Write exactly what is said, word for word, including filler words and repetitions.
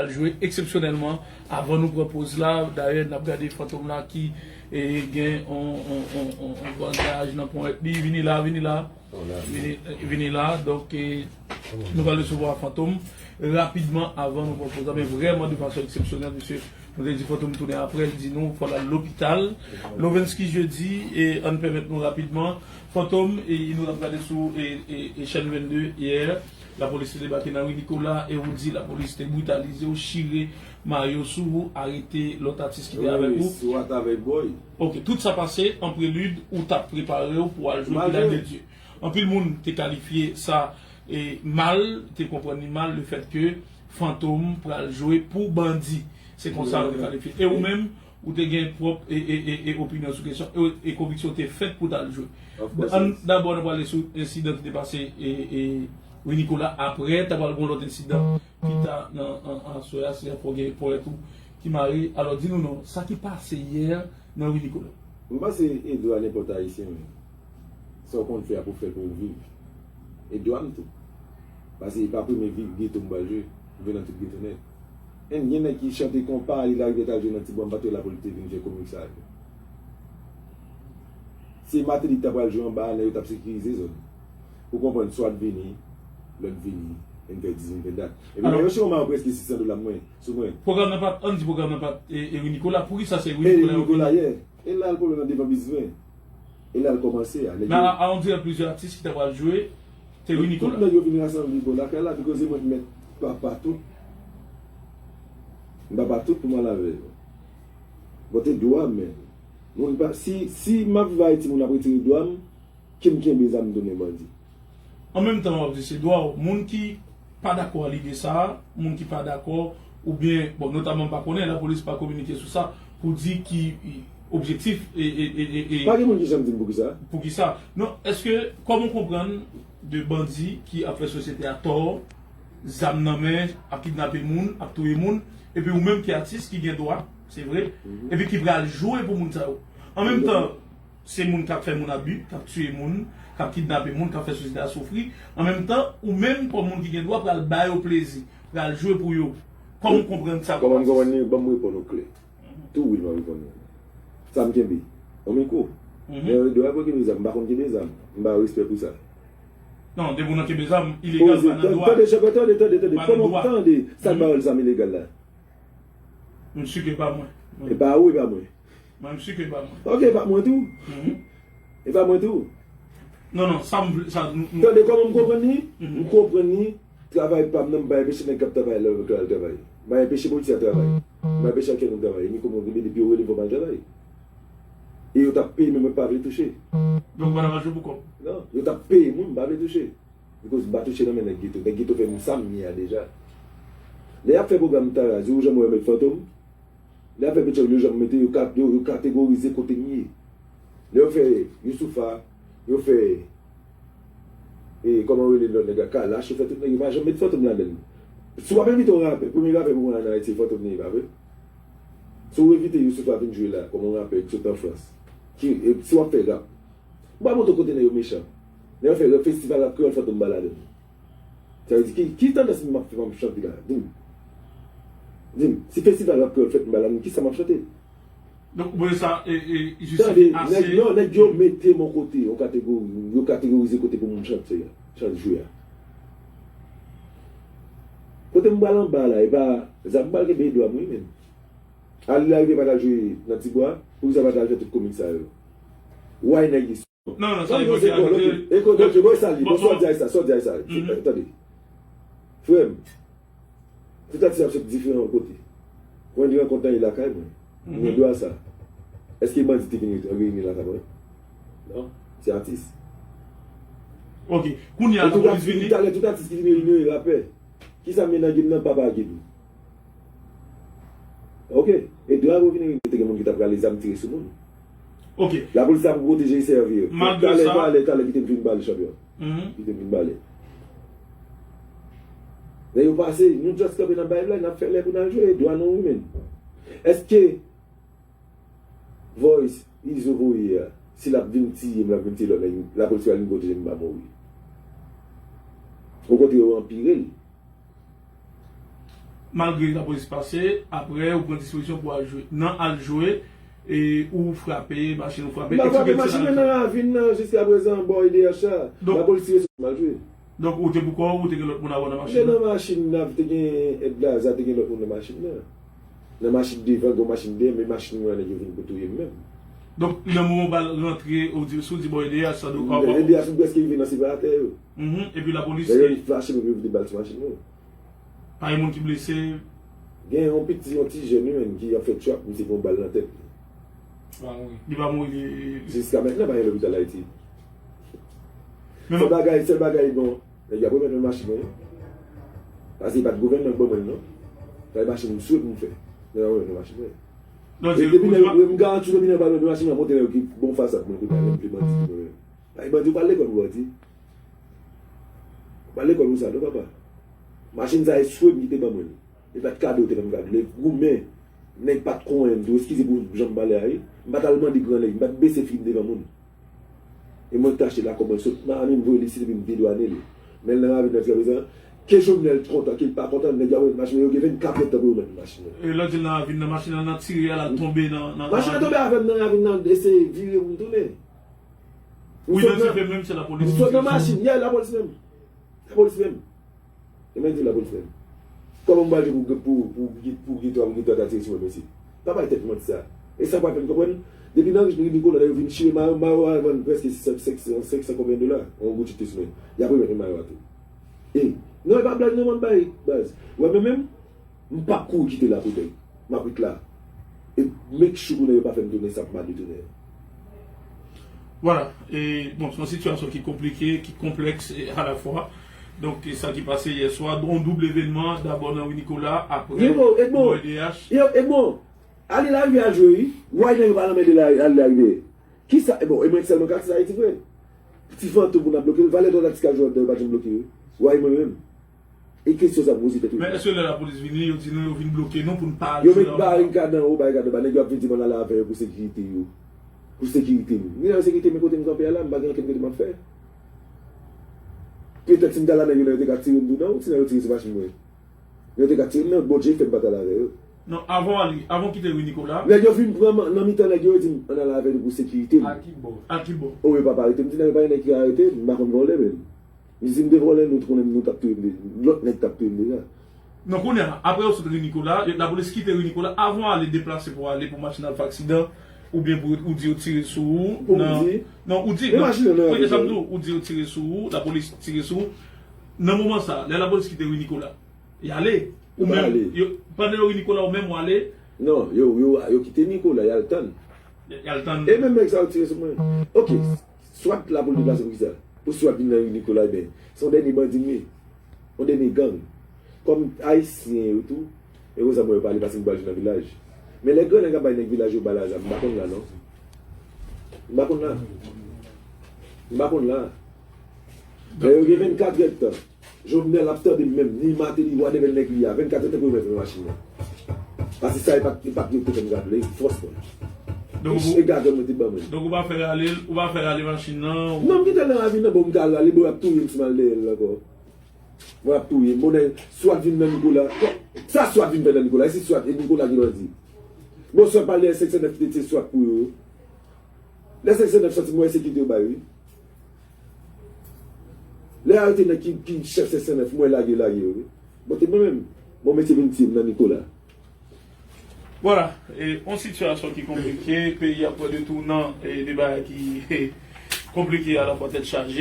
Al jwe eksepsyonèlman avan nou pran poz la. Dayè, n ap gade Fantom la ki e, gen on, on, on, on, on bandaj nan ponyèt li. Vini la, vini la. Vini, vini la. Donk, e, nou pral resevwa Fantom rapidman avan nou pran poz la. Men vrèman de fason eksepsyonèl, mesye. Nou te di Fantom tounen apre, l di nou fò l al lopital. Lovensky Jeudi, e ann pèmèt nou rapidman. Fantom, e nou t ap gade sou e, e, e chèn vennde yè. Lapolis te debake nan ri Nikola e ou di lapolis te britalize w, chire mayo sou ou, arete lòt atis ki te avèk ou. Wi, sou Atavèk Boy. Ok, tout sa pase an prelid ou t ap prepare w pou al jwe Vilaj de Dye. Anpil moun te kalifye sa e mal, te konprann li mal, lefètke Fantom pral jwe pou bandi. Se konsa yo te kalifye. E ou menm, ou te gen pwòp e, e, e, e opinyon sou kesyon e, e konviksyon te fèt pou t al jwe. Ann dabò nou prale sou ensidan ki te pase e, e, ri Nikola. Apre, ta pral gen lòt ensidan pita nan an, an aswè a, se afè gen ponyèt ou ki mare. Alò, di nou non, sa ki pase yè nan ri Nikola? M panse e dwa nenpòt Ayisyen menm. Sa w konn fè a pou fè pou w viv. E dwa m tou. Paske e pa premye vi- geto m pral jwe. M jwe nan tout geto nèt. Enn gen nèg ki chante konpa, li larive t al jwe nan Tibwa, m pa t wè lapolis te vin jwe komik sa yo. Se Matelly ki ta pral jwe anba a, nèg yo t ap sekirize zòn. Ou konprann, swat vini, lòt vini, e n fè diz, n fè dat. Epi nèg yo chire yon mayo prèske sis san dola mwen, sou mwen. Pwogram nan pa t, ann di pwogram nan pa t e, e ri Nikola. Poukisa se ri Nikola yo vini? E ri Nikola yè. E la l pwoblèm nan devan bis ven. E la l kòmanse a. Men a, a, on dirè plizyè atis ki ta pral jwe, te ri Nikola. Tout nèg yo vin rasanble bò lakay la, bikoz e mwen k mèt papa tout. M papa tout pou m al avè yo. Bon, te dwa m, men. Moun pa, si, si m ap viv Ayiti, moun ap retire dwa m, ki m kenbe zam tounen bandi. An menm tan, w ap di se dwa w. Moun ki pa dakò a lide sa a, moun ki pa dakò, oubyen, bon, notaman m pa konnen, lapolis pa kominike sou sa, pou di ki objektif e, e, e, e, e. Pa gen moun ki janm di m poukisa. Poukisa. Non, èske, kòman w konprann de bandi ki ap fè sosyete a tò, zam nan men, ap kidnape moun, ap touye moun, epi ou menm ki atis, ki gen dwa, se vre, epi ki pral jwe pou moun sa yo. An menm tan, se moun k ap fè moun abi, k ap tiye moun, k ap kidnape moun, k ap fè sosyete a soufri. An menm tan, ou menm, kòm moun ki gen dwa, pral ba yo plezi, pral jwe pou yo. Kòman w konprann sa? Kòman m konprann li? Ban m reponn ou klè. Tou wi, m ap reponn ou. Sa m kenbe? On mikwo. Men dwa pou kenbe zam, m pa konn kenbe zam. M ba yo respè pou sa. Non, depi w nan kenbe zam, ilegal, pa nan dwa. Tande, tande, tande, tande, tande. Kòman w tande sa k ba yo zam ilegal la? M si ke e pa mwen. E pa ou, e pa mwen. Mwen, m si ke e pa mwen. Ok, e pa mwen tou. E pa mwen tou. Non, non, sa m vle, sa nou, nou. Tande kòman m konprann li? M konprann li, travay pa m nan, m pa enpeche nèg k ap travay la, la al travay. M pa enpeche polisye a travay. M pa enpeche ankenn moun travay. E ni kòman m rive depi yo rele m fò m al travay. E yo t ap peye m, men mwen pa vle touche. Donk, ou pa t ap al jwe pou kòb? Non, yo t ap peye moun, m pa vle touche. Bikoz m pa touche nan men nèg geto. Nèg geto fè m sa m ye a deja. Lè y ap fè pwogram Tara, di ou jan mwen renmen Fantom. Lè y ap fè Petchòv, yo janm mete, yo ka, yo, yo kategorize kote m ye. Lè yo fè Youssoupha, yo fè, e, kòman yo rele lòt nèg la, Kalash, yo fè tout nèg, yo pa janm met Fantom ladann. Si w ap envite yon rapè, premye rapè pou mwen an Ayiti, se Fantom li ye, pa vre? Si w envite Youssoupha vin jwe la, kòm yon rapè ki sot an Frans, ki, e, si w ap fè rap, m pa montre w kote nèg yo mechan. Nèg yo fè festival rap kreyòl, Fantom pa ladann. Sa vle di, ki, ki tandans m ap fè, m ap chante la? Di m. Di m, si festival rap kreyòl fèt, m pa ladann, kisa m ap chante? Donk, ou panse sa, e, e, jistifye ase? Tande, nèg, non, nèg yo mete m yon kote, yon kategori, yo kategorize kote pou moun chante a, chante jwe a. Kote m pral anba la, e pa, zam m pral kenbe dwa m wi, menm. Al rive pa t al jwe nan Tibwa, poukisa pa t al fè tout komik sa yo? Why nèg Non, non, sa e bon, se bon, ok. E kote, ok, bon, sa li, bon, sa w di a sa, sa w di a sa. Tande. Frè m, tout atis ap sot diferan kote. Mwen gen rankont nan lakay mwen. Mwen gen dwa sa. Èske bandi te vin reyini lakay mwen? Non, se atis. Ok, kounye a, lapolis vini. Talè, tout atis ki vin reyini yo, rapè. Kisa m ye nan game nan, papa game. Ok. E dwa pou vini, te gen moun ki t ap rale zam tire sou moun. Ok. Lapolis la pou pwoteje e sèvi yo. Malgre sa. Talè, talè, talè, kite m fin pale, chanpyon. Kite m fin pale. Lè yo pase, nou just kanpe nan bay la, n ap fè lè pou n al jwe, dwa nou wi, menm. Èske Voice, Izo voye a, si l ap vin tiye m, l ap vin tiye lòt nèg, lapolis pral vin pwoteje m, m pa mouri. Okontrè, yo anpire l. Malgre lapolis pase, apre ou pran dispozisyon pou al jwe. Nan al jwe, e ou frape machin, ou frape. M pa frape machin mwen nan ravin nan jiskaprezan bò E D H la. Lapolis tire sou mwen, m al jwe. Donk ou te pou kò w, ou te gen lòt moun avè w nan machin nan? Nan machin nan te gen èd Laza, te gen lòt moun nan machin nan. Nan machin devan, gen yon machin dèyè, men machin mwen an nèg yo vin pou touye m menm. Donk nan moman bal rantre, ou di, si w di bò E D H, sa do kò. E D H m prèske rive nan separatè yo. Mhm, epi lapolis. Lè yo fache, epi yo vide bal sou machin mwen. Pa gen moun ki blese? Gen yon piti, yon ti jèn wi menm ki ap fè trap, misye pran bal nan tèt. Li pa mouri? Li pa mouri, li... Jiska mentnan pa gen lopital Ayiti. Sèl bagay, sèl bagay, bon, nèg yo ap remèt mwen machin mwen wi. Paske e pa t gouvènman k ban mwen l non. Sa se machin m swete pou m fè. Nèg yo ap remèt mwen machin mwen. E depi lè, m garanti w depi lè yo pa remèt mwen machin mwen, monte nèg yo ki bon fasad mwen kounye a, lè m pli bandi ki mwen menm. Ay, bandi, ou pa lekòl pou bandi. Ou pa lekòl pou sa non, papa. Machin sa e swe m ki te ban mwen l. E pa t kado te ban m kado. Lè goumen, nèg pa t konyen m tou. Eskize pou jan m pale a wi. M pa t al mande gran nèg. M pa t bese figi m devan moun. E mwen k te achte l a kòb mwen sot. Mami m voye l isit epi m dedwane l. Men l nan ravin nan jiskaprezan. Ke Jovenel kontan, ke l pa kontan, nèg yo ap remèt machin nan, yo gen vennkat èdtan pou yo remèt machin nan. E lè w di l nan ravin nan, machin nan, nan tire a, l al tonbe nan, nan, nan ravin. Machin nan tonbe avè m nan ravin nan, e se vire pou m tounen. Ou idantifye menm se lapolis ki tire sou ou? M sot nan machin, yeah, lapolis menm. Lapolis menm. E mwen di lapolis menm. Kòman m pral di pou, pou, pou, pou Gito, pou Gito ta tire sou mwen, mesye? Pa bay tèt manti sa. E sa pa fè m konprann. Depi nan ri Nicolas, yo vin chire mayo, mayo a vann prèske senk san, senk san konbyen dola? Yon goud chite sou mwen. Y ap remèt mwen mayo a tou. E, non, e pa blag non, m ap bay, baz. Ou wè mwen menm, m p ap kouri kite la pou tèt. M ap ret la. E make sure kounye a yo pa fè m tounen sa pou m al detounen. Vwala. E, bon, se yon sitiyasyon ki konplike, ki konplèks, e, alafwa. Donk, e sa ki pase yè swa, yon doub evènman, dabò nan ri Nicolas, apre, Edmond, bò E D H. Yo, Edmond, ale larivyè al jwe, wi. Why nèg yo pa nan men de la, ale larivyè? Kisa, e bon, e mwen sèlman k akse Ayiti vre? Ti fantom pou n ap bloke l, valè dwa latis ka jwe anndan, yo pa janm bloke yo. Why mwen menm? E kesyon sa pou poze tèt ou. Men èske lè lapolis vini, yo di nou yo vin bloke nou pou n pa al jwe anba? Yo met barikad anwo, barikad anba. Nèg yo ap vin di m ann ale avè yo pou sekirite yo. Pou sekirite m. Mwen nan sekirite, men kote m kanpe a la, m pa gen ankenn kote m ap fè. Petèt si m ta la, nèg yo, nèg yo te ka tire m tou nan wout, si nèg yo tire sou machin mwen. Nèg yo te ka tire m nan, Bondye fè m pa t al avè yo. Non, avan w ale, avan w kite ri Nicolas. Nèg yo vin pran m nan mitan nèg yo, yo di m ann ale avè nou pou sekirite m. A ki bò? A ki bò? O, yo pa arete m, di nèg yo pa gen nèg ki arete m, m pa konn vòlè menm. Li di m te vòlè, nou t konnen nou t ap touye m deja. Lòt nèg t ap touye m deja. Non, kounye a, apre yo sot ri Nicolas, yo, lapolis kite ri Nicolas, avan w ale deplase pou w ale pou machin nan al fè aksidan, oubyen pou ou di yo tire sou ou. Pou m di? Non, ou di, men non, machin nan, wi, e sa m di w, ou di yo tire sou ou, lapolis tire sou ou. Nan moman sa, lè lapolis kite ri Nicolas, y ale. Ou menm, yo, pandan yo ri Nicolas, ou menm w ale? Non, yo, yo, yo kite Nicolas, y al tann. Y al tann. E menm nèg sa yo tire sou mwen. Ok, swat la pou l deplase pou kisa? Pou swat vin nan ri Nicolas, ebyen, se yon dènye bandi m ye. Yon dènye gang. Kòm ayisyen yo tou, e konsa mwen yo pale paske m pral jwe nan vilaj. Men lè gran nèg ap bay nèg vilaj yo bal a zam, m pa konn la non. M pa konn la. M pa konn la. Lè yo gen vennkat èdtan. Jovenel ap tande m menm, ni Martelly, whatever nèg li a, vennkat èdtan pou yo mèt nan machin nan. Paske sa e pa t, e pa t yo te fè m gade, e fòs mwen. Donk, e gagan mwen te ban mwen. Donk ou pa fè rale l, ou pa fè rale machin nan, ou... Non, m kite l nan ravin nan, bon, m ka al rale, bon, y ap touye m si m al dèyè l ankò. Bon, y ap touye m. Bon, nèg, swat vin nan Nicolas. Bon, sa swat vin fè nan Nicolas? E si swat, e Nicolas ki bandi? Bon, swat pral dèyè senk san nèf ki te tire swat pou yo. Lè senk san nèf sòti, m wè se kite yo bay, wi. Lè yo arete nèg ki, ki chèf senk san nèf, m wè lage, lage yo, wi. Bon, te mwen menm. Bon, mesye vin tiye m nan Nicolas. Vwala, e, yon sitiyasyon ki konplike, peyi a pran de tounan, e, de bagay ki konplike alafwa tèt chaje.